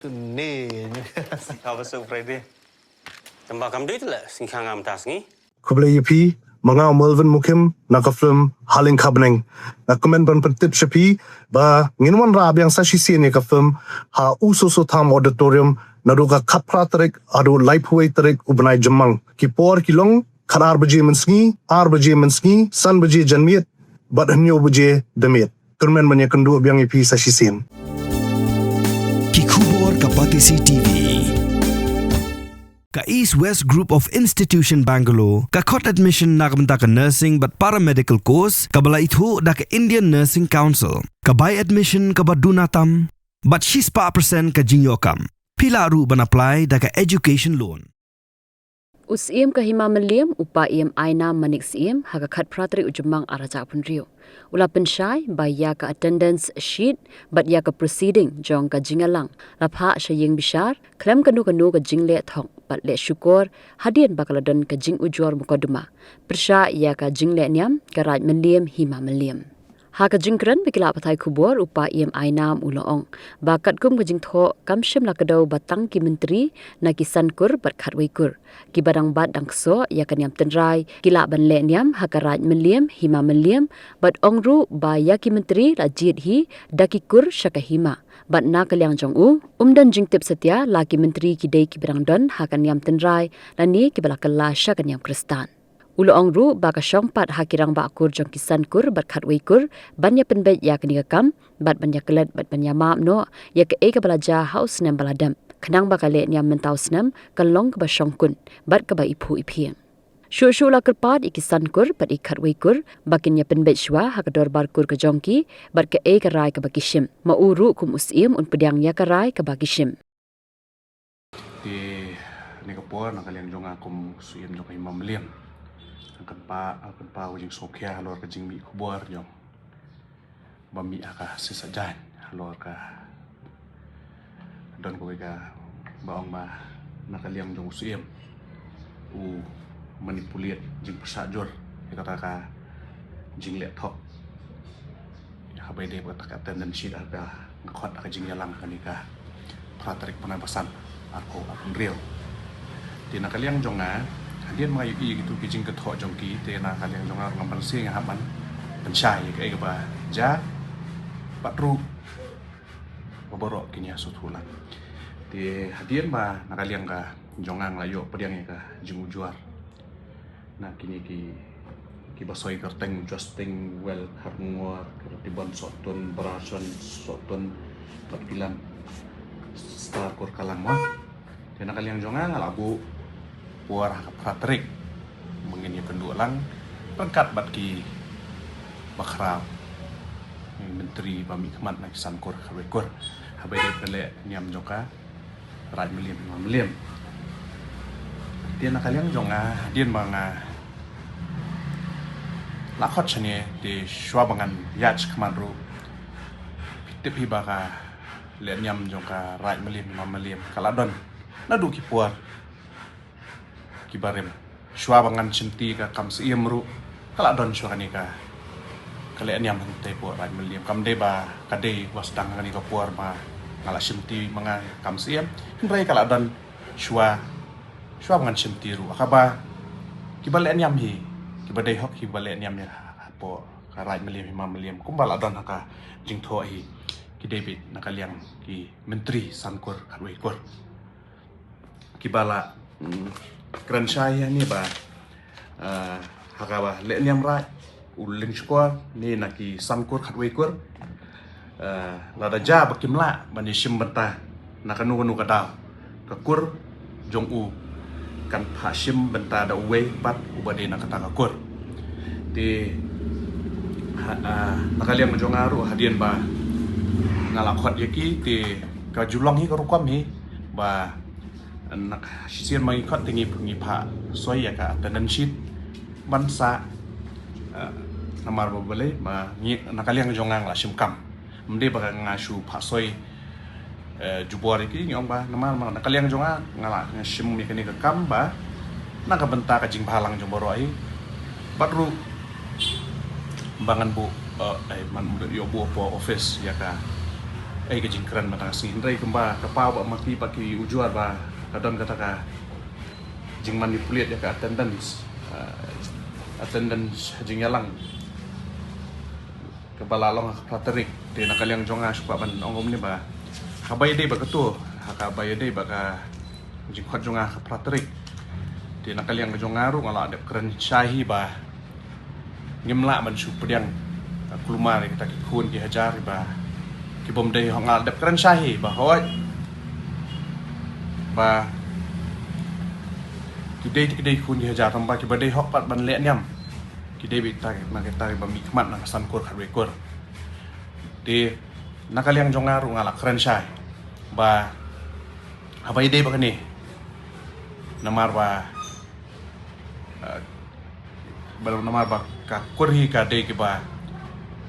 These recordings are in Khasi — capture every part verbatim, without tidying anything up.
Ni. Ka ba su Friday. Tamba kam dei le sing khang am tas ngi. Khublei ïa phi, ma nga u Melvin Mukim, na ka film Haling Khabneng. Nga kmen ban pyntip sha phi ba ngin wanrah biang sa shisien ïa ka film ha U Soso Tham Auditorium naduh ka khatphra tarik haduh laiphew wei tarik u bnai Jymmang. Ki por ki long khatar baje mynsngi, ar baje mynsngi, san baje janmiet bad hynñiew baje damiet. Kyrmen ban ïakynduh biang ïa phi sa shisien. Ki khubor ka Batesi TV. Ka East West Group of Institution Bangalore ka khot admission na ka bynta ka nursing bad paramedical course kaba la ithuh da ka Indian Nursing Council. Ka bai admission kaba duna tam bad shispah percent ka jingïoh kam. Phi lah ruh ban apply da ka education loan. U Syiem ka Hima Mylliem, u Paiem Ainam Manik Syiem, ha ka khatphra tarik u Jymmang arhajar arphew hynriew, u la pynshai ba ïa ka attendance sheet bad ïa ka proceeding jong ka jingïalang la phah sha ïing bishar khlem kano kano ka jingleh thok bad leh shukor hadien ba ka la don ka jingujor mukotduma pyrshah ïa ka jingleh niam ka Raid Mylliem Hima Mylliem. Ha ka jingkren bad ki lad pathai khubor, u Paiem Ainam u la ong ba katkum ka jingthoh kam shym la kdew ba tang ki myntri na ki san kur bad khatwei kur kiba dang bat dang ksoh ïa ka niam tynrai ki lah ban leh niam ha ka Raid Mylliem Hima Mylliem, bad ong ruh ba ïa ki myntri la jied hi da ki kur sha ka hima. Bad na ka liang jong u, um don jingtip satia la ki myntri ki dei kiba dang don ha ka niam tynrai lane kiba la kylla sha ka niam Khristan. U la ong ruh ba ka shong pat ha ki rangbah kur jong ki san kur bad khatwei kur ban ïa pynbeit ïa kane ka kam bad ban ïa klet bad ban ïa map noh ïa kaei kaba la jia ha u snem ba la dep, khnang ba ka leh niam mynta u snem kan long kaba shongkun bad kaba iphuh iphieng. Shuh shuh la kyrpad ïa ki san kur bad ïa ki khatwei kur ba kin ïa pynbeit shuwa ha ka dorbar kur ka jong ki bad kaei ka rai kaba ki shim. Ma u ruh kum u Syiem un pdiang ïa ka rai kaba ki shim. Te ne ka por na ka liang jong nga kum u Syiem jong ka Hima Mylliem, nga kynpa, nga kynpa u jingsngewkhia halor ka jingmih khubor jong ba mih ha ka Sisat Jain halor ka don kawei kaba ong ba na ka liang jong u Syiem u manipulate, jingpyrshah jur ïa kata ka jingleh thok. Haba ïadei bad kata ka attendance sheet haba nga khot ha ka jingïalang ha kane ka phra tarik bnai ba san, arphew arphew hynriew. Te na ka liang jong nga, hadien ba nga ïohi ïa kitu ki jingkynthoh jong ki, te na ka liang jong nga ruh ngam banse, nga hap ban pynshai ïa kaei kaba jia bad ruh ba baroh kin ïa sngewthuh lang. Te hadien ba na ka liang ka jong nga nga la ïoh pdiang ïa ka jingujor na kine ki, kiba soi kyrteng Justin Well Harngor, Rtibon Sohtun, Brarson Sohtun, bad Pilam Star Kurkalang mo. Te na ka liang jong nga nga la buh por ha ka phra tarik ba ngin ïa kynduh lang ryngkat bad kiba khraw, ki myntri ba mihkhmat na ki san kur khatwei kur, haba ïadei bad ka leh niam jong ka Raid Mylliem Hima Mylliem. Te na ka liang jong nga, hadien ba nga la khot shane, te shuwa ba ngan ïaid shakhmat ruh, phi tip hi ba ka leh niam jong ka Raid Mylliem Hima Mylliem ka la don naduh ki por kiba rim. Shuwa ba ngan shimti ka kam Syiem ruh ka la don shuwa kane ka, ka leh niam hangtei hapoh Raid Mylliem. Kam dei ba ka dei ba sdang kane ka por ba nga la shimti ma nga kam Syiem, hynrei ka la don shuwa, shuwa ba ngan shimti ruh. Kaba kiba leh niam hi, kiba dei hok hi ba leh niam ïa hapoh ka Raid Mylliem Hima Mylliem, kumba la don ha ka jingthoh hi, ki dei beit na ka liang ki myntri san kur khatwei kur. Kiba la, mm, kren shai ïa ne ba, ah, ha kaba leh niam raid u lyngshkor ne na ki san kur khatwei kur, ah, lada jia ba kim lah ban ïa shim bynta na kano kano ka daw, ka kur jong u kan phah shim bynta da uwei pat uba dei na kata ka kur. Te ha, ah, na ka liang jong nga ruh hadien ba nga la khot ïa ki, te ka ju long hi ka rukom hi ba na ka shisien ma ngi khot te ngi, ngi phah soi ïa ka attendance sheet ban sa, eh, namar ba balei ba ngi na ka liang jong nga nga la shim kam. Ym dei ba nga shu phah soi, eh, jubor ïa ki, ngi ong ba namar ma na ka liang jong nga nga la, nga shim ïa kane ka kam ba na ka bynta ka jingbhalang jong baroh hi. Bad ruh ba ngan buh, eh, eh, man ïoh buh hapoh office ïa ka Ai ka jingkren mynta ka sngi, hynrei kumba ka paw ba ma ki ba ki ujor ba ka don kata ka jingmanipulate ïa ka attendance, ah, attendance jingïalang kaba la long ha ka phra tarik. Te na ka liang jong nga shu kwah ban ong kumne ba haba ïadei bad kato, haba ïadei bad ka jingkhot jong nga ha ka phra tarik, te na ka liang jong nga ruh nga la dep kren shai hi ba ngim lah ban shu pdiang, ah, kulmar ïa kita ki khun ki hajar ba ki bym dei hok. Nga la dep kren shai hi ba hooid ba ki dei, ki dei khun ki hajar, tang ba kiba dei hok pat ban leh niam ki dei beit kita, na kita ba mihkhmat na ka San Kur Khatwei Kur. Te na ka liang jong nga ruh nga la kren shai ba haba ïadei bad kane, namar ba, eh, ba namar ba ka kur hi ka dei kiba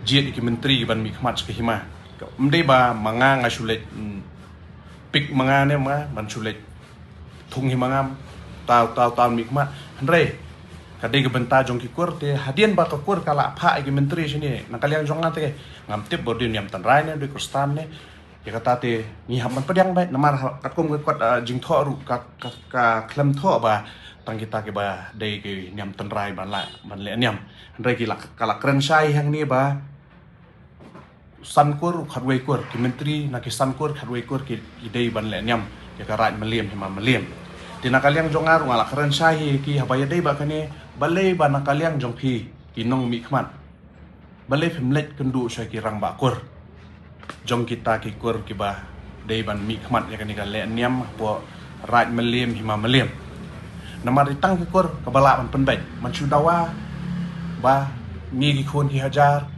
jied ïa ki myntri ban mihkhmat sha ka hima. Ym dei ba ma nga nga shu leit, mm, pick ma nga ne ma ban shu leit thung hi ma nga, taw taw taw mihkhmat. Hynrei ka dei ka bynta jong ki kur, te hadien ba ka kur ka la phah ïa ki myntri shane, na ka liang jong nga te ngam tip ba u dei u niam tynrai ne u dei u khristan ne. Ïa kata te ngi hap ban pdiang beit namar ha, katkum ka kot, ah, jingthoh ruh ka, ka, ka khlem thoh ba tang kita kiba dei ki niam tynrai ban la, ban leh niam. Hynrei ki la, ka la kren shai hangne ba San Kur Khatwei Kur, ki myntri na ki San Kur Khatwei Kur ki, ki dei ban leh niam ïa ka Raid Mylliem Hima Mylliem. Te na ka liang jong nga ruh nga la kren shai hi ki haba ïadei bad kane, balei ba na ka liang jong phi ki nongmihkhmat, balei phim leit kynduh sha ki rangbah kur jong kita ki kur kiba dei ban mihkhmat ïa kane ka leh niam hapoh Raid Mylliem Hima Mylliem? Namar dei tang ki kur kaba lah ban pynbeit, man shu dawa ba ngi ki khun ki hajar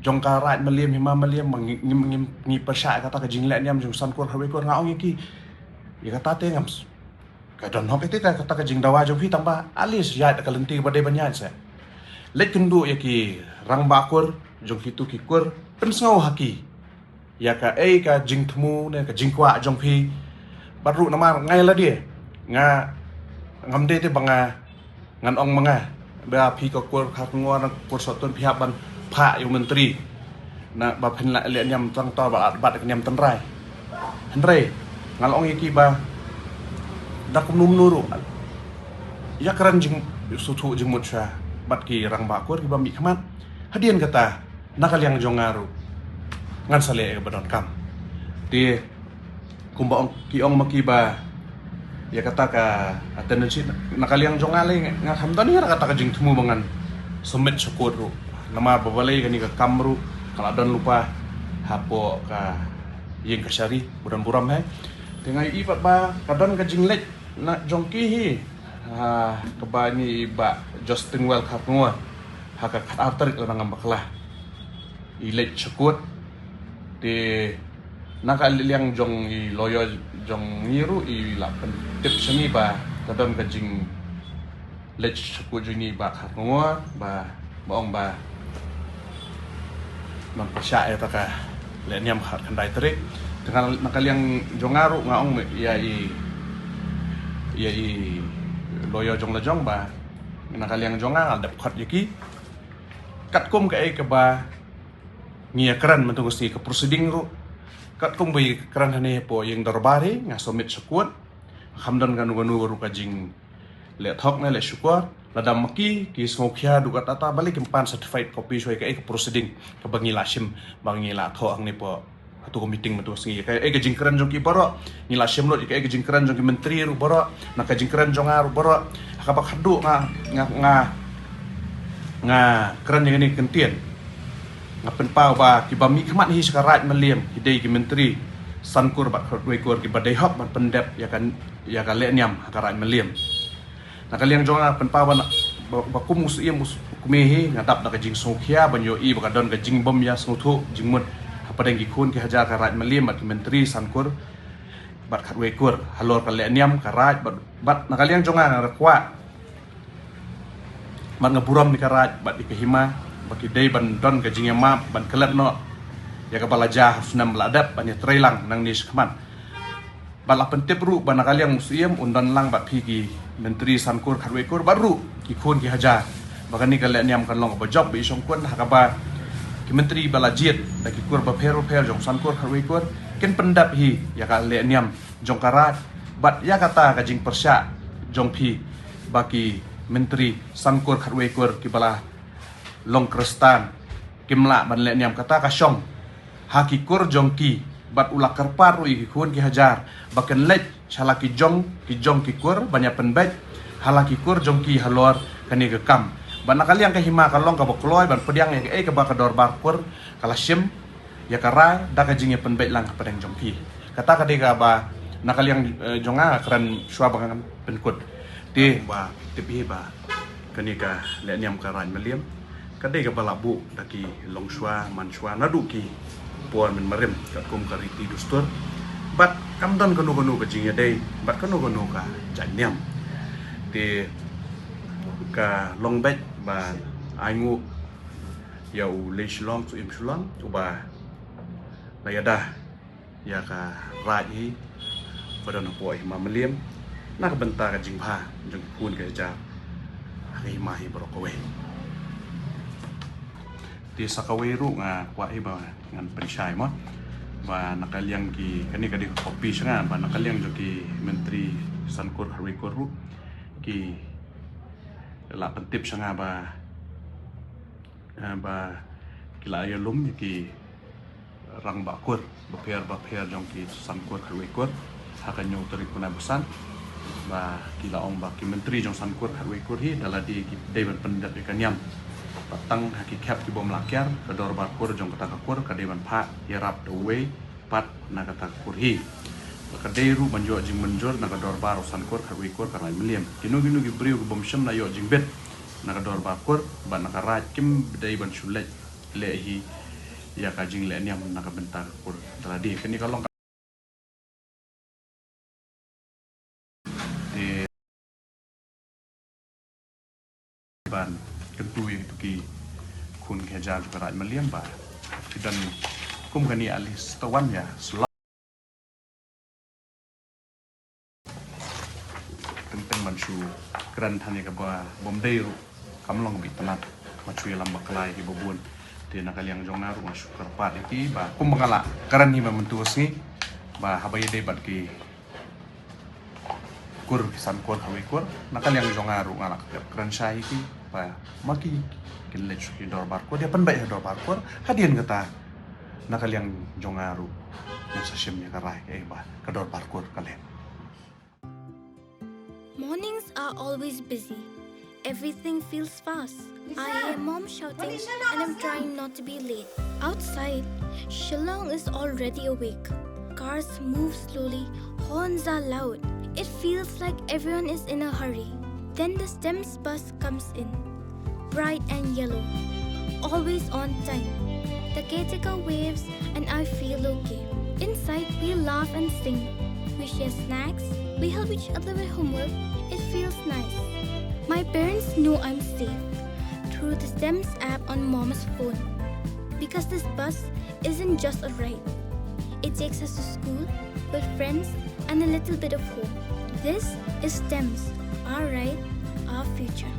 jong ka Raid Mylliem Hima Mylliem ma ngi, ngi, ngi, ngi pyrshah ïa kata ka jingleh niam jong San Kur Khatwei Kur. Nga ong ïa ki, ïa kata te ngam s-, ka don hok ïa kata ka jingdawa jong phi, tang ba at least ïaid ka lynti ba dei ban ïaid se. Leit kynduh ïa ki rangbah kur jong kitu ki kur, pynsngew ha ki ïa kaei ka jingthmu ne ka jingkwah jong phi. Bad ruh namar nga ïa lade nga, ngam dei te ba nga, ngan ong ma nga ba phi ka kur Kharkongor na kur Sohtun phi hap ban phah ïa u myntri na ba phin la leh niam tang tor bad, bad ka niam tynrai. Hynrei nga la ong ïa ki ba da kumno kumno ruh ïa kren jingsngewthuh jingmut sha bad ki rangbah kur kiba mihkhmat. Hadien kata na ka liang jong nga ruh ngan sa leh ïa kaba donkam. Te kumba ong, ki ong ma ki ba ïa kata ka attendance sheet, na ka liang jong nga lei nga kham don ïa kata ka jingthmu ba ngan submit sha court ruh. Namar ba balei kane ka kam ruh ka la don lypa hapoh ka ïing kashari, ba don burom hi. Te nga ïohi pat ba ka don ka jingleit na jong ki hi, ha, kaba ngi i Bah Justin Welkhar Tngwa ha ka khatar tarik lada ngam bakla i leit sha court. Te na ka liang jong i lawyer jong ngi ruh i la pyntip sha ngi ba ka don ka jingleit sha court jong ngi Bah Kharkongor ba, ba ong ba nang pyrshah ïa kata ka leh niam khatkhyndai tarik. Te na ka liang jong nga ruh nga ong ïa i, ïa i lawyer jong la jong ba na ka liang jong nga nga dep khot ïa ki katkum kaei kaba ngi ïa kren mynta ka sngi, ka proceeding ruh katkum ba ïa kren hangne hapoh ïing dorbar hi nga submit sha court. Kham don kano kano ruh ka jingleh thok ne leh shukor. Lada ma ki ki sngewkhia duh katta katta, balei kim pan certified copy shuwa ïa kaei ka proceeding kaba ngi la shim ba ngi la thoh hangne hapoh katu ka meeting mynta ka sngi? Ïa kaei ka jingkren jong ki baroh ngi la shim lut, ïa kaei ka jingkren jong ki myntri ruh baroh, na ka jingkren jong nga ruh baroh. Ha kaba khatduh nga, nga, nga, nga kren ïa kane ka kyntien, nga pynpaw ba kiba mihkhmat hi sha ka Raid Mylliem ki dei ki myntri San Kur bad Khatwei Kur kiba dei hok ban pyndep ïa ka, ïa ka leh niam ha ka Raid Mylliem. Na ka liang jong nga pynpaw ba na, ba, ba kum u Syiem u s-, u kmie hi nga dap da ka jingsngewkhia ban ïohi ba ka don ka jingbym ïasngewthuh jingmut hapdeng ki khun ki hajar ka Raid Mylliem bad ki myntri San Kur bad Khatwei Kur halor ka leh niam ka Raid bad, bad na ka liang jong nga nga kwah bad nga burom ïa ka Raid bad ïa ka Hima ba ki dei ban don ka jingïamap ban klet noh ïa kaba la jia ha u snem ba la dep ban ïatreilang nangne shakhmat. Bad la pyntip ruh ba na ka liang u Syiem un don lang bad phi ki myntri San Kur Khatwei Kur bad ruh ki khun ki hajar ba kane ka leh niam kan long kaba jop ba i shongkun ha kaba ki myntri ba la jied da ki kur bapher bapher jong Sankur Khatwei Kur kin pyndep hi ïa ka lehniam jong ka raid bad ïa kata ka jingpyrshah jong phi ba ki myntri Sankur Khatwei Kur kiba la long Khristan kim lah ban lehniam. Kata ka shong ha ki kur jong ki bad u la kyrpad ruh ïa ki khun ki hajar ba kin leit sha la ki jong ki jong ki kur ban ïa pynbeit ha la ki kur jong ki halor kane ka kam. Bad na ka liang ka hima ka long kaba kloi ban pdiang ïa kaei kaba ka dorbar kur ka la shim ïa ka rai da ka jingïapynbeit lang hapdeng jong phi. Kata ka dei kaba na ka liang, eh, jong nga ka kren shuwa ba ngan pynkut. Te ba tip hi ba kane ka lehniam ka raid Mylliem ka dei kaba la buh da ki longshuwa manshuwa naduh ki por mynmarim katkum ka riti dustur bad kam don kano kano ka jingïadei bad kano kano ka jait niam. Te ka long beit ba ainguh ïa u Lei Shillong Suh Im Shillong uba la ïada ïa ka raid hi ba don hapoh hima Mylliem na ka bynta ka jingbha jong ki khun ki hajar ha ka hima hi baroh kawei. Te sa kawei ruh nga kwah hi ba ngan pynshai mo ba na ka liang ki, kane ka dei ka copy sha nga, ba na ka liang jong ki myntri Sankur Khatwei Kur ruh ki la pyntip sha nga ba, eh, ba ki la ïalum ïa ki rangbah kur bapher bapher jong ki Sankur Khatwei Kur ha ka hynñiew tarik u bnai ba san, ba ki la ong ba ki myntri jong Sankur Khatwei Kur hi da lade ki dei ban pyndep ïa ka niam. Bad tang ha ki khep ki bym lah kiar, ka dorbar kur jong kata ka kur ka dei ban phah ïarap da uwei pat na kata ka kur hi. Bad ka dei ruh ban ïoh jingmynjur na ka dorbar u Sankur Khatwei Kur ka raid Mylliem. Kino kino ki briew ki bym shym la ïoh jingbit na ka dorbar kur bad na ka raid kim dei ban shu leit leh hi ïa ka jinglehniam na ka bynta ka kur da lade. Kane ka long ka te ban kyntu ïa kitu ki khun ki hajar jong ka raid Mylliem ba ki don kum kane at least tang wan ïa sla. Teng teng ban shu kren than ïa kaba bym dei ruh kam long kaba itynnad, ban shu ïalam bakla ïa kiba bun. Te na ka liang jong nga ruh nga shu kyrpad ïa ki ba kumba nga la kren hi ba mynta ka sngi ba haba ïadei bad ki kur ki Sankur Khatwei Kur, na ka liang jong nga ruh nga la kren shai ïa ki ba ma ki kin leit sha ki dorbar kur, ïa pynbeit ha dorbar kur. Hadien kata na ka liang jong nga ruh nga sa shim ïa ka rai kaei ba ka dorbar kur ka leh. Mornings are always busy. Everything feels fast. I hear mom shouting and I'm trying not to be late. Outside, Shillong is already awake. Cars move slowly, horns are loud. It feels like everyone is in a hurry. Then the STEMS bus comes in, bright and yellow, always on time. The caretaker waves and I feel okay. Inside, we laugh and sing. We share snacks. We help each other with homework. It feels nice. My parents know I'm safe through the STEMS app on mom's phone because this bus isn't just a ride. It takes us to school, with friends, and a little bit of hope. This is STEMS, our ride, our future.